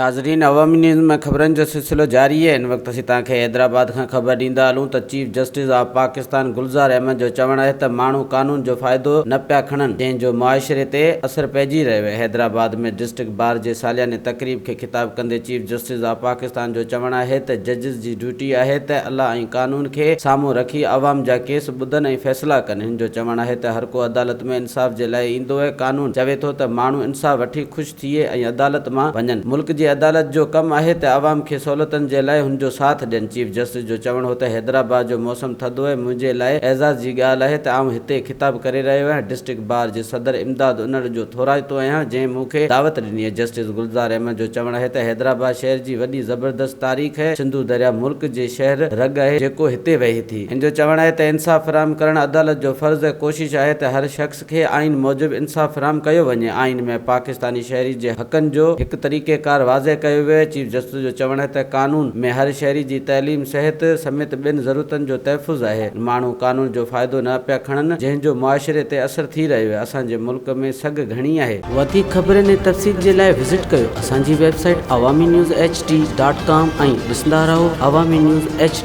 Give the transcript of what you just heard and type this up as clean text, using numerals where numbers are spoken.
ناظرين عوامي نيوز ۾ خبرن جو سلسلو جاري آهي هن وقت اسين توهان کي حيدرآباد کان خبر ڏيندا هلون ته chief justice of Pakistan Gulzar Ahmed جو چوڻ آهي ته ماڻهو قانون جو فائدو نه پيا کڻن جنهن جو معاشري تي اثر پئجي رهيو آهي حيدرآباد ۾ ڊسٽرڪٽ بار جي سالياني تقريب کي خطاب ڪندي چيف جسٽس آف پاڪستان جو چوڻ آهي ته ججز جي ڊيوٽي آهي ته الله ۽ قانون کي سامهون رکي عوام جا ڪيس ٻڌن ۽ فيصلا ڪن هن جو چوڻ آهي ته هرڪو عدالت ۾ انصاف جي لاء ايندو آهي قانون چوي ٿو ته ماڻهو انصاف وٺي خوش ٿئي ۽ عدالت مان وڃن. ملڪ جي عدالت جو ڪم آهي ته عوام کي سهولتن جي لاء هن جو ساٿ ڏين. چيف جسٽس جو چوڻ هو ته حيدرآباد جو موسم ٿڌو آهي، منهنجي لاء اعزاز جي ڳالهه آهي ته آئون هتي خطاب ڪري رهيو آهيان، ڊسٽرڪٽ بار جي صدر امداد انڙ جو ٿورائتو آهيان جنهن مون کي دعوت ڏني. جسٽس گلزار احمد جو چوڻ آهي ته حيدرآباد شهر جي وڏي زبردست تاريخ آهي، سنڌو درياء ملڪ جي شهر رڳ آهي جيڪو هتي وهي ٿي. هن جو چوڻ آهي ته انصاف فراهم ڪرڻ عدالت جو فرض ۽ ڪوشش آهي ته هر شخص کي آئين موجب انصاف فراهم ڪيو وڃي، آئين ۾ پاڪستاني شهري جي حقن جو هڪ طريقيڪار واضح ڪيو ويو آهي، چيف جسٽس جو چوڻ آهي ته قانون ۾ هر شهري جي تعليم، صحت سميت ٻين ضرورتن جو تحفظ آهي، ماڻهو قانون جو فائدو نه پيا کڻن جنهن جو معاشري تي اثر ٿي رهيو آهي، اسان جي ملڪ ۾ سگهه گهڻي آهي. وڌيڪ خبرن ۽ تفصيل جي لاء وزٽ ڪيو اسان جي website Awami news H D dot com ۽ ڏسندا رهو عوامي نيوز ايڇ ڊي.